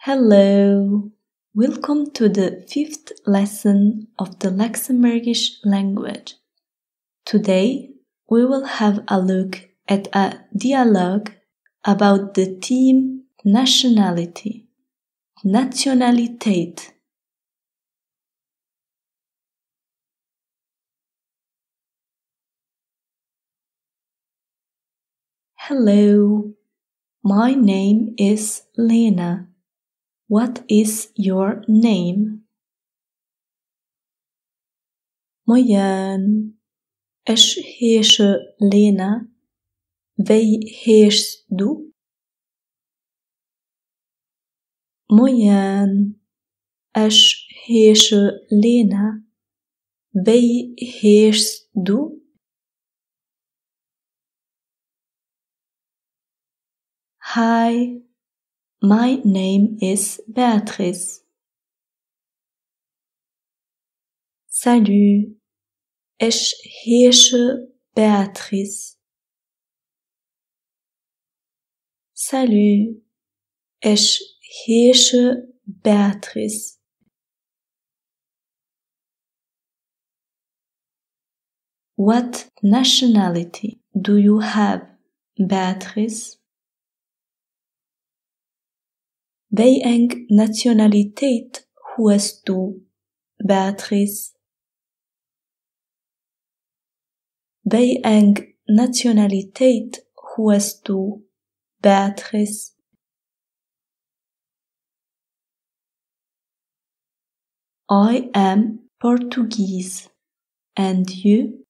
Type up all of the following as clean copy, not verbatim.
Hello! Welcome to the fifth lesson of the Luxembourgish language. Today we will have a look at a dialogue about the theme nationality. D'Nationalitéit. Hello! My name is Lena. What is your name? Moien, ech heesche Lena. Wéi heeschs du? Moien, ech heesche Lena. Wéi heeschs du? Hi, my name is Beatrice. Salut, ech heesche Beatrice. Salut, ech heesche Beatrice. What nationality do you have, Beatrice? Wéi eng Nationalitéit hues du, Beatrice? Wéi eng Nationalitéit hues du, Beatrice? I am Portuguese. And you?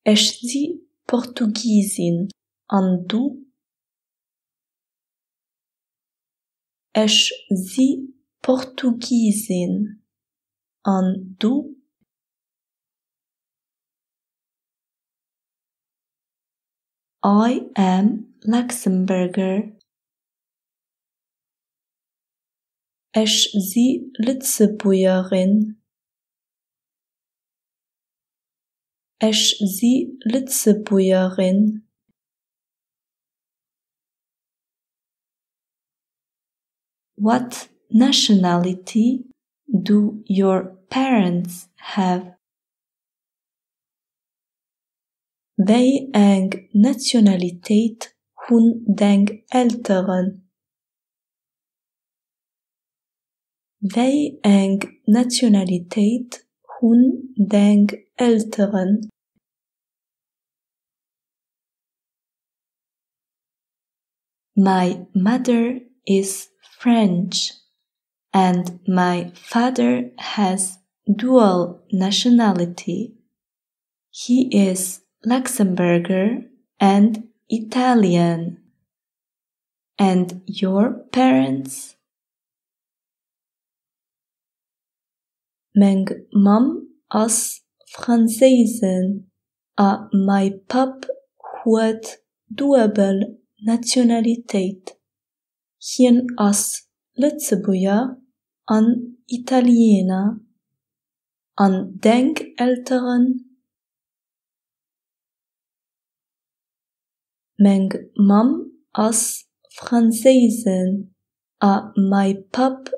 Ech si Portugisin. An du? Ech si Portugisin. An du? I am Luxembourger. Ech si Lëtzebuergerin. Ech si Lëtzebuergerin. What nationality do your parents have? Wéi eng Nationalitéit hunn deng Elteren? Wéi eng Nationalitéit hunn deng Elteren? My mother is French and my father has dual nationality. He is Luxembourger and Italian. And your parents? Meng Mamm ass Franséisin a mäi Papp huet duebel Nationalitéit. Hien ass Lëtzebuerger an Italiener. An deng Elteren? Meng Mamm ass Franséisin a mäi Papp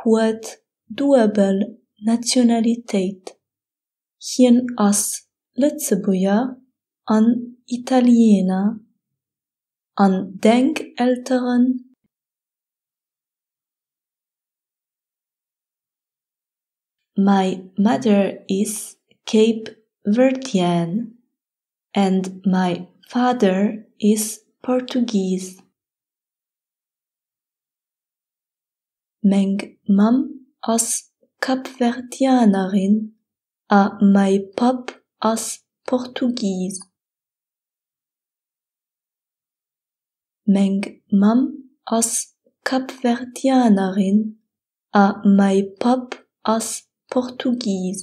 huet duebel Nationalitéit. Hien ass Lëtzebuerger an Italiener. An deng Elteren? My mother is Cape Verdean and my father is Portuguese. Meng Mamm ass Kapverdianerin a mäi Papp ass Portugis. Meng Mamm ass Kapverdianerin a mäi Papp ass Portugis.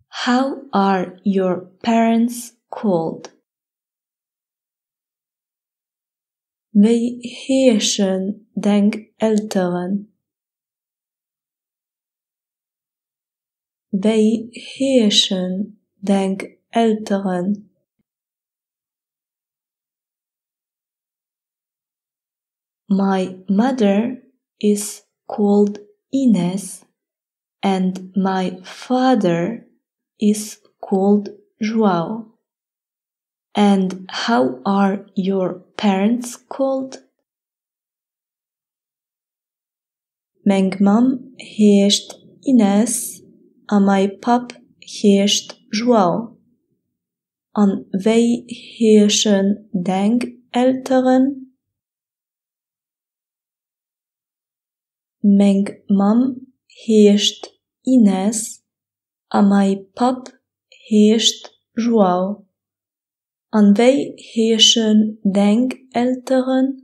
How are your parents called? Wéi heeschen deng Elteren? Wéi heeschen deng Elteren? My mother is called Ines and my father is called João. And how are your parents called? Meng Mamm heescht Ines a mäi Papp heescht João. An wéi heeschen deng Elteren? Meng Mamm heescht Ines a mäi Papp heescht João. An wéi heeschen deng Elteren?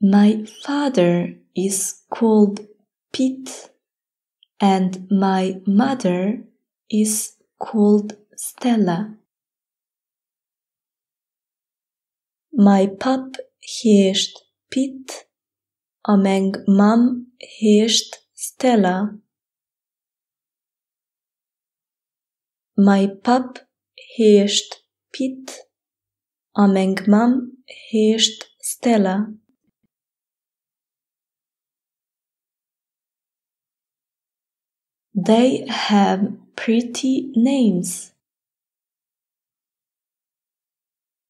My father is called Pit and my mother is called Stella. Mäi Papp heescht Pit a meng Mamm heescht Stella. Mäi Papp heescht Pit a meng Mamm heescht Stella. They have pretty names.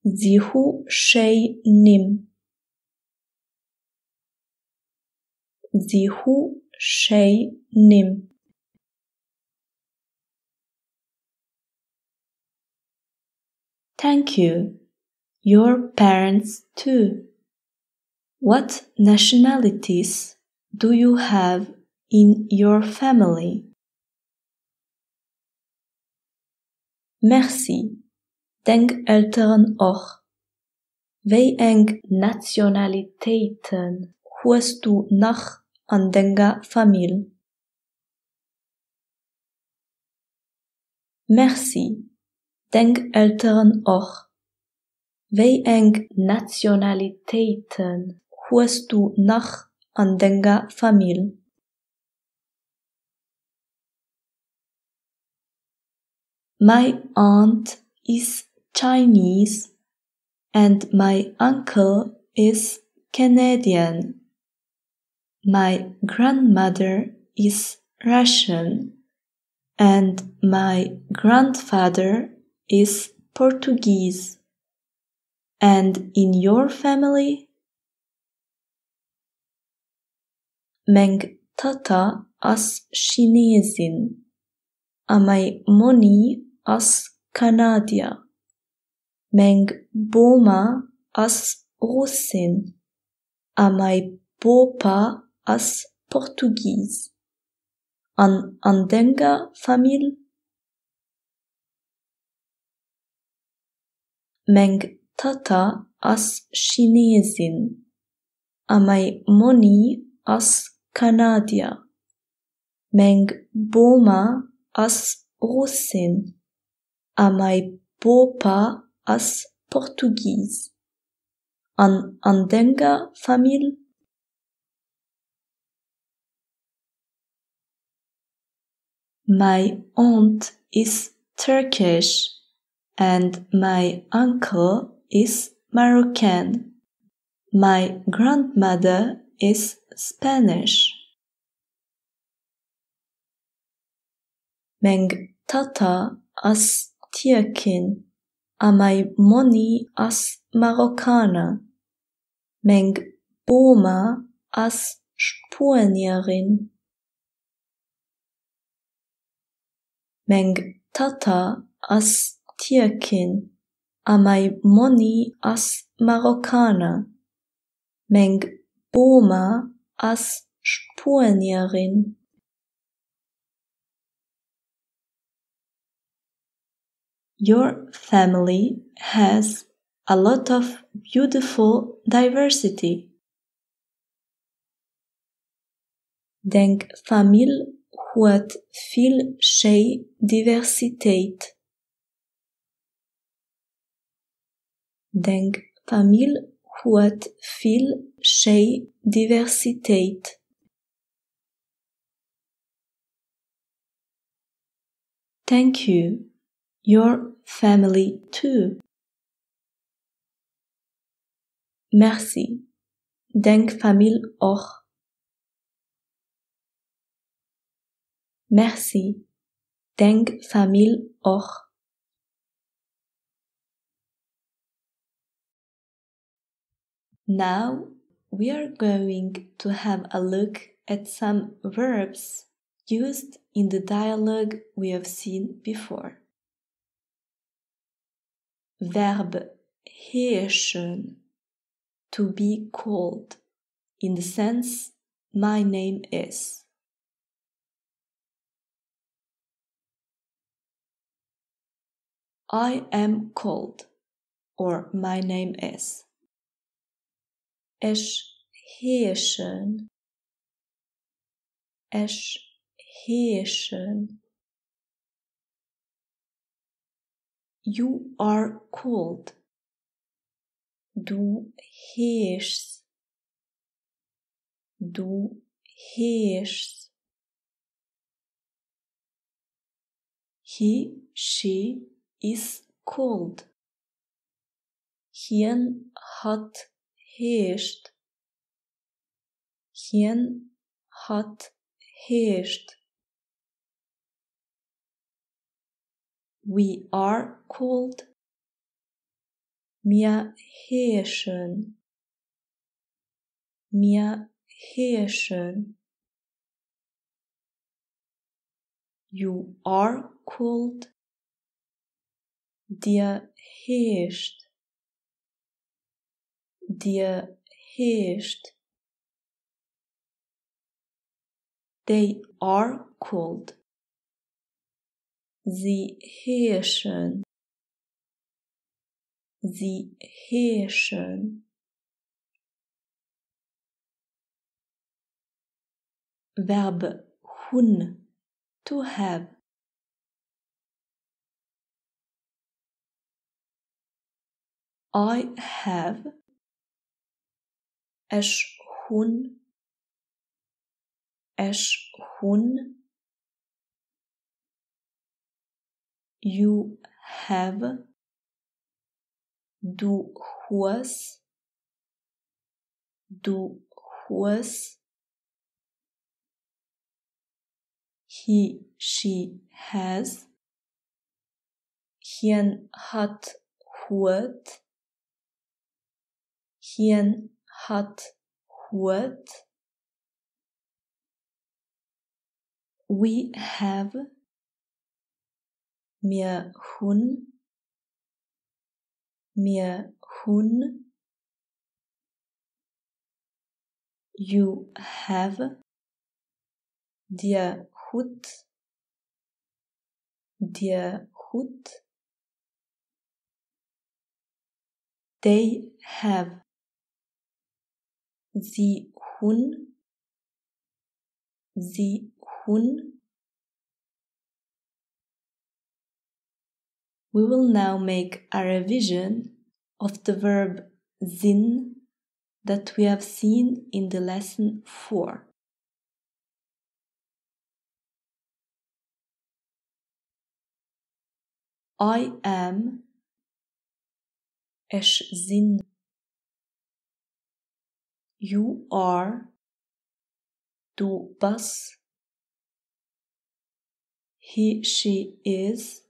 Si hu schéi Nimm. Si hu schéi Nimm. Thank you. Your parents too. What nationalities do you have in your family? Merci. Deng Elteren och. Wéi eng Nationalitéiten hues du nach an denger Famill? Merci. Deng Elteren och. Wéi eng Nationalitéiten hues du nach an denger Famill? My aunt is Chinese and my uncle is Canadian. My grandmother is Russian and my grandfather is Portuguese. And in your family? Meng Tatta ass Chinesin a mäi Monni ass Kanadier. Meng Boma ass Russin a mäi Bopa ass Portugis. An an denger Famill? Meng Tatta ass Chinesin a mäi Monni ass Kanadier. Meng Boma ass Russin a mäi Bopa ass Portugis. An an denger Famill? My aunt is Turkish and my uncle is Moroccan. My grandmother is Spanish. Meng Tatta ass Tierkin a mäi Monni ass Marokkaner. Meng Boma ass Spuenierin. Meng Tatta ass Tierkin a mäi Monni ass Marokkaner. Meng Boma ass Spuenierin. Your family has a lot of beautiful diversity. Deng Famill huet vill schéi Diversitéit. Deng Famill huet vill schéi Diversitéit. Thank you. Your family too. Merci, deng Famill och. Merci, deng Famill och. Now we are going to have a look at some verbs used in the dialogue we have seen before. Verb heeschen, to be called, in the sense my name is. I am called or my name is. Ech heeschen. Ech heeschen. You are called. Du heeschs. Du heeschs. He, she is called. Hien, hatt heescht. Hien, hatt heescht. We are called. Mir heeschen. Mir heeschen. You are called. Dir heescht. Dir heescht. They are called. Si heeschen. Si heeschen. Verb hunn, to have. I have. Ech hunn. Ech hunn. You have. Du hues. Du hues. He, she has. Hien, hatt huet. Hien, hatt huet. We have. Mir hunn. Mir hunn. You have. Dir hutt. Dir hutt. They have. Si hunn. Si hunn. We will now make a revision of the verb sinn that we have seen in the lesson 4. I am Ech sinn. You are Du bass. He, she is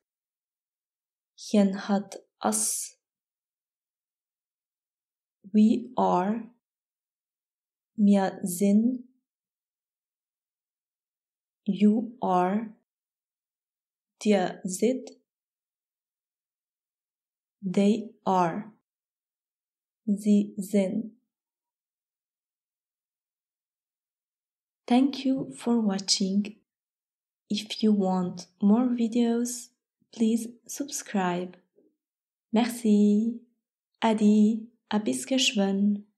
Hien, hatt ass. We are Mir sinn. You are Dir sidd. They are Si sinn. Thank you for watching. If you want more videos, please subscribe. Merci. Äddi a bis geschwënn.